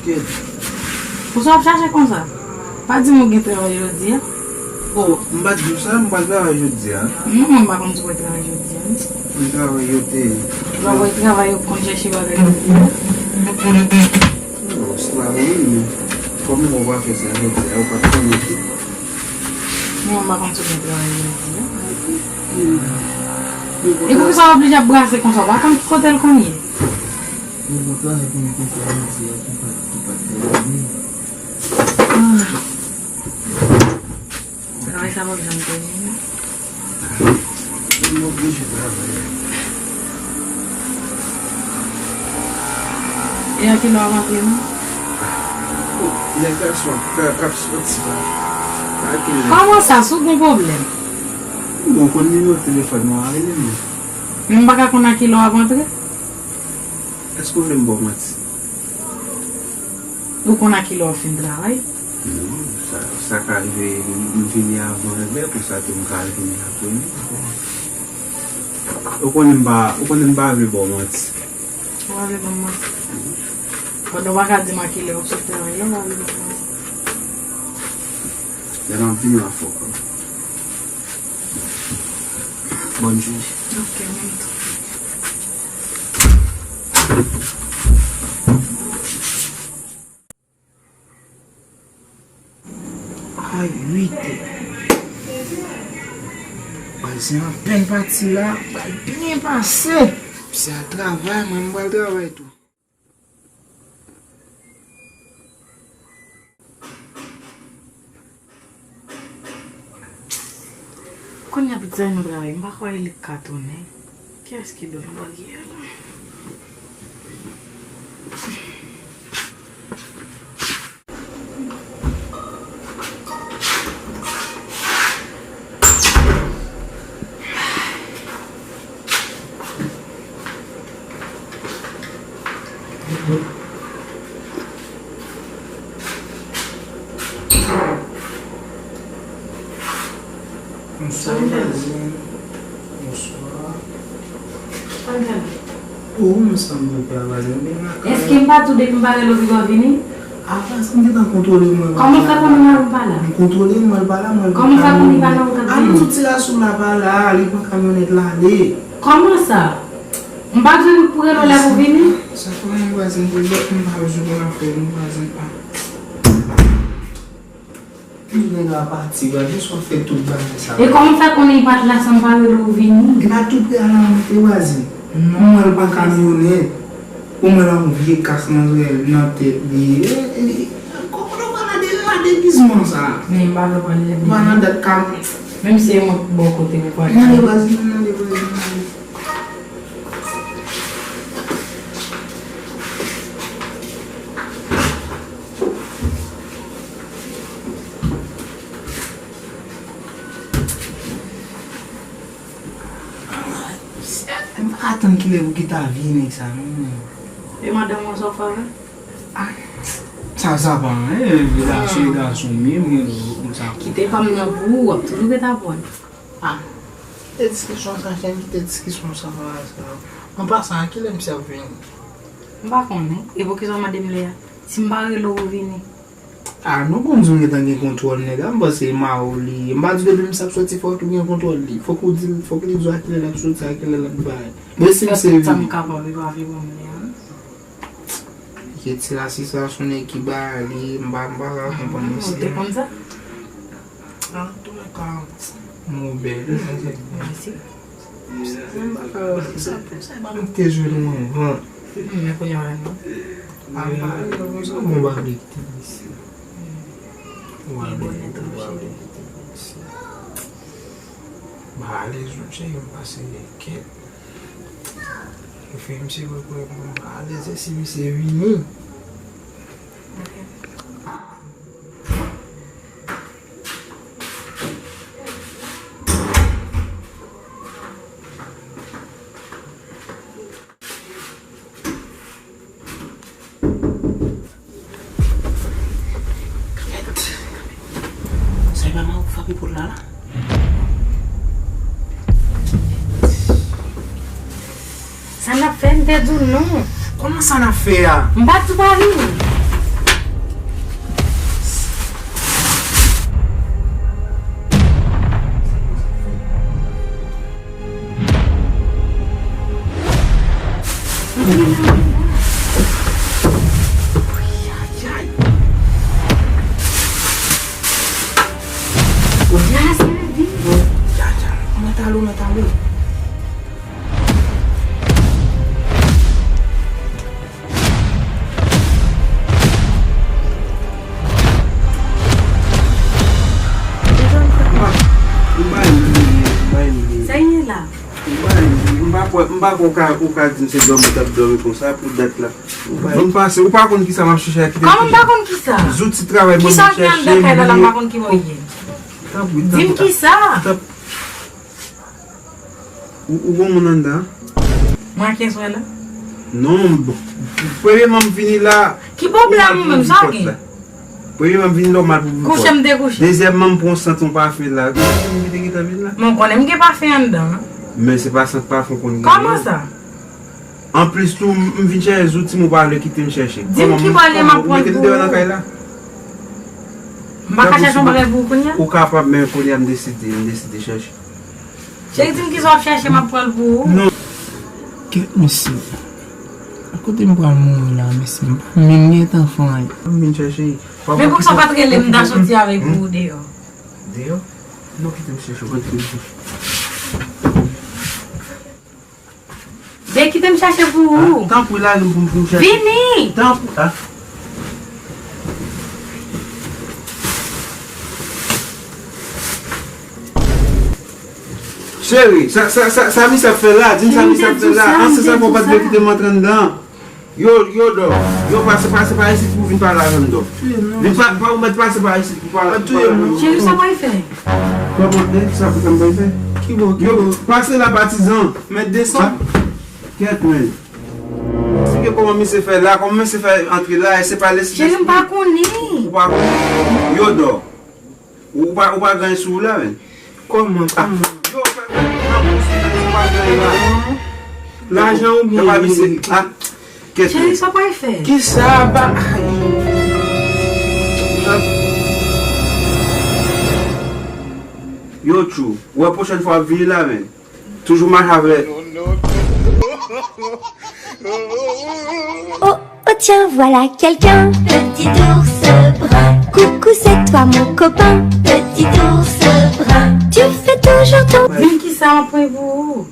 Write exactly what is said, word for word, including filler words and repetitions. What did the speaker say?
Kèt. Pou sa w ap chache konsa? Pa di m ou gen travay jodi a. Oh, m pa t di w sa, m pral travay jodi a. Non, mwen pa konn si w pral travay jodi a. Mwen travay yo te. Lè w pral travay, yo konn chèche bagay jodi a. Non, se pa vre, men kòm ou pa fè sa jodi a, ou pa t konnen ki. Non, mwen pa konn si w gen travay jodi a. E poukisa w oblije ap brase konsa? W pa konn ki kote l konn ye? Mwen bon travay pou m te fè jodi a ki pa, ki pa t fè jodi. Ah. Travay sa p ap janm fini. M oblije travay. E a kilè w ap antre, non? Lè gason ap, ap soti la. A kilè? Kòman sa, si w gen pwoblèm? Bon, ou konn nimewo telefòn mwen, rele m. Men m pa ka konn a kilè w ap antre? Èske w vle m ba w manti? Ou konn a kilè w ap fin travay? Non, sa, sa ka rive, m, m vini avan, enben, konsa tou m ka al vini apre li. Ou konnen m pa, ou konnen m pa vle ba w manti. Ou pa vle ba m manti? Pandan w pa ka di m a kilè w ap sot travay la, ou pa vle ba m manti. Lè m ap vini, w ap fè w konnen. Bòn jounen. Ok, menm tou. A uit è. Pral se anpèn pati la, pral byen pase. Se a travay, mwen, m pral travay tou. Kounye a pitit sa nou travay, m pa kwè li ka tounen. Kiyès ki dwe anba ki a la? Bonswa, vwazen. Bonswa. Oh, m sanble w pa vwazen. Èske m pa tou depi m pa rele w pi w vini? Apa, si m gentan kontwole mwen. Kòman w fè konnen mari w pa la? M kontwole mwen, l pa la, mwen. Kòman w fè konnen li pa nan wout ap vini? An sou ti la sou la pa la, li pran kamyonèt l ale. Kòman sa? M pa di w pou rele w lè pou vini? Sa fè yon vwazen pou lòt, m pa bezwen konn afè nou vwazen pa. Pi nèg la pati, vwazen, sa w fè tout bagay sa. E kòman w fè konnen li pa t la san m pa rele w vini? E pa tou prè a la monte vwazen. Non, mwen l pa kamyonèt. Ou mwen la yon vye kas nan zòrèy nan tèt li. E, e, e, kòman w pral nan de, nan degizman sa? Men m pa vle pran lè. Ou pa nan dat kam. Menm si e mwen k bò kote ou pral. Mande vwazen, mande vwazen, mande. M pa atann kilè pou ki ta vini sa, non. E madanm ou sa w fè avè l? Ah, sa, sa pa anyen, gason e gason m ye, m gen dwa konn sa. Kite pa m nan pou ou, w ap toujou ret avè l. Ah. Kite diskisyon sa, Chen, kite diskisyon sa, sa. An pasan, a kilè misye ap vini? M pa konnen. E poukisa w mande m lè a? Si m pa rele w, ou vini. Ah, nou konn di m gentan gen kontwòl nèg la, m panse e mari w li ye. M pa di w depi misye ap soti fò w tou gen kontwòl li. Fòk ou di l, fòk li di w a kilè l ap soti, a kilè l ap bay. Men si misye vini. Sa m kapab, e pa vle ban m lè a. Kite ti lasisasyon nèg ki ba li, m pa, m pa ka konprann misye. Ou te konn sa? An tou lè ka, mwen bèl. Mèsi. M pa ka, sa, sa pa m te jwenn ou anvan. Men kounye a non. A pa, sa bon ba li kite misye. Ou a li, ou a li kite misye. Ba alèz, m cheri, m pase kèt. Yo fè misye wè kwen pou m pa alèz, e si misye vini. Sa e pa mari w k frape pòt la la? Sa n ap fè, m te di w non. Kòman sa n ap fè a? M pa di w pa vini. Wè, m pa kwè ou ka, ou ka di m se dòmi w t ap dòmi konsa pou dat la. Ou pa, ou pa, ou pa konn kisa m ap chèche a, kite m chèche. Kòman m pa konn kisa? Zouti travay mwen m chèche. Kisa w gen anndan kay la la, m pa konn ki bò l ye? Tanpri, tanpri. Di m kisa? Tanp-, ou, ou gon moun anndan? Mwen ak kiyès w wè la? Non, bon. Premyèman, m vini la. Ki pwoblèm ou menm, sa w gen? Premyèman, m vin nòmal pou m kouche, m te kouche. Dezyèmman, m pran sant yon pafen la. Ou te gentan vin la? Mwen konnen m gen pafen anndan. Men se pa sant pafen w konn gen. Kòman sa? Anplis tou, m, m vin chèche zouti m, ou pa vle kite m chèche. Di m ki bò l ye, m ap pran l pou ou. Ou mete m deyò nan kay la? M pa ka chèche yon bagay pou ou kounye a? Ou kapab, men kounye a m deside, m deside chèche. Cheri, di m kisa w ap chèche, m ap pran l pou ou. Non. Kèt mesye. A kote m pral mouri la, mesye? M pa menm gen tan fè anyen. M vin chèche. Men poukisa w pa t rele m, m ta soti avèk ou deyò? Deyò? Non, kite m chèche, kite m chèche. Ben, kite m chache pou ou. Ah, tanpri, lage m pou m, pou m chache. Vini! Tanpri, ah. Cheri, sa, sa, sa, sa misye ap fè la? Di m sa misye ap fè la? An, se sa fè w pa t vle kite m antre anndan. Yo, yo dò. Yo pase, pase pa isit pou vin pale avè m, dò. Vin pa, pa ou mèt pase pa isit pou pale, pou pale avè m. Cheri, sa w pral fè? Kòman, eh, sa pou sa m pral fè? Ki bò, ki bò? Yo pase la, patizan. Mèt desann. Kèt, men. Eksplike kòman misye fè la, kòman misye fè antre la, e se pa lesi. Cheri, m pa konnen. Ou pa konnen? Yo dò. Ou pa, ou pa gen sou ou la, men. Kòman, kòman? Yo, fè, nan bous, ou pa gen la. Lajan ou byen. Yo pa misye. Ah, kèt. Cheri, sa w pral fè? Kisa, ba, ay. Yo, tchou. Wè, pwochèn fwa, ap vini la, men. Toujou mache avè. Oh, oh, tiens, voilà quelqu'un. Petit ours brun. Coucou, c'est toi, mon copain. Petit ours brun. Tu fais toujours ton. Vin, kisa m ap pran pou ou?